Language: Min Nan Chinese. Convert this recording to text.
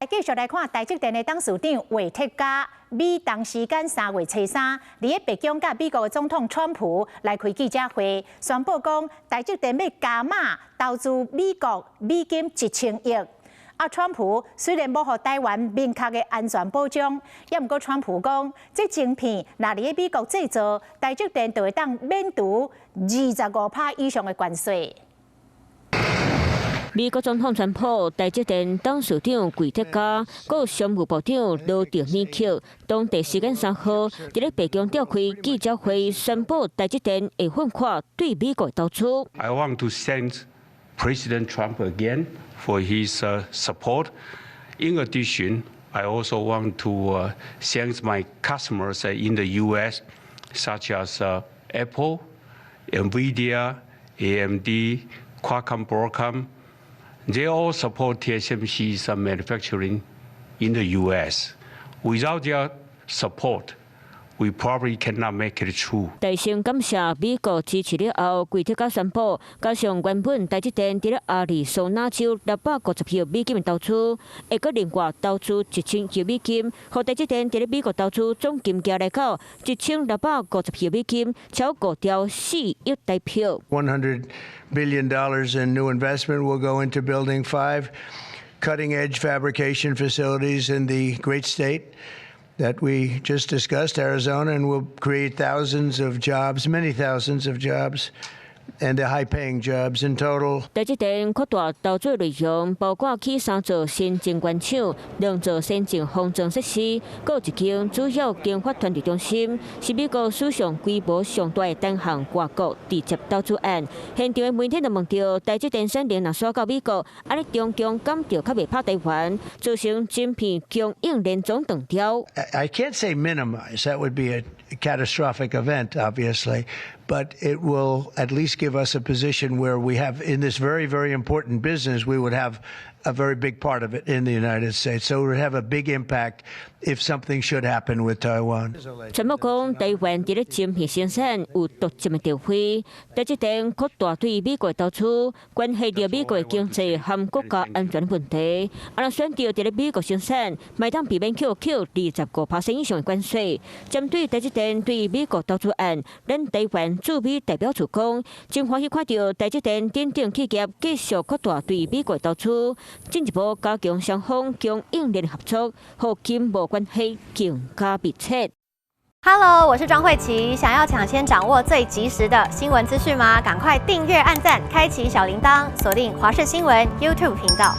繼續來看台積電的董事長魏哲家，美東時間3月初三，佇咧白宮佮美國的總統川普來開記者會，宣布講台積電欲加碼投資美國美金1000億。啊，川普雖然無予台灣明確的安全保障，也毋過川普講，這晶片若佇咧美國製造，台積電就會當免除25趴以上的關稅。美國總統川普、台積電董事長魏哲家、閣商務部長羅德尼克，當地時間3號，佇咧白宮召開記者會，宣布台積電會放寬對美國投資。 I want to thank President Trump again for his support. In addition, I also want to thank my customers in the U.S., such as Apple, NVIDIA, AMD, Qualcomm, Broadcom. They all support TSMC's manufacturing in the U.S. Without their support, we probably cannot make it through. 大聲感謝美國支持了後，魏哲家宣布，加上原本台積電佇咧亞利桑那州650億美金的投資，會閣另外投資1000億美金，予台積電佇咧美國投資總金額來到1650億美金，超5兆4億台票。 $100 billion in new investment will go into building five cutting-edge fabrication facilities in the great state that we just discussed, Arizona, and will create thousands of jobs, many thousands of jobs, and the high-paying jobs in total. 台積電擴大投資內容，包括起三座新晶圓廠、兩座先進封裝設施，閣有一間主要研發團隊中心，是美國史上規模上大的單項外國直接投資案。現場的媒體就問著，台積電產能若徙到美國，按呢中共敢著較袂拍台灣，造成晶片供應鏈總斷掉。 I can't say minimize. That would be a catastrophic event, obviously. But it will at least give us a position where we have, in this very, very important business, we would have a very big part of it in the United States. So it would have a big impact if something should happen with Taiwan. 川普講，台灣佇咧晶片生產有獨佔的地位，台積電擴大對美國投資，關係著美國經濟和國家安全問題。啊，若選擇佇咧美國生產，會當避免扣25% 以上的關稅。針對台積電對美國投資案，咱台灣駐美代表處講，真歡喜看著台積電等等企業繼續擴大對美國投資，進一步加強雙方供應鏈合作，予經貿關係更加密切。 Hello，我是莊慧琪。想要搶先掌握最及時的新聞資訊嗎？趕快訂閱、按讚、開啟小鈴鐺，鎖定華視新聞 YouTube 頻道。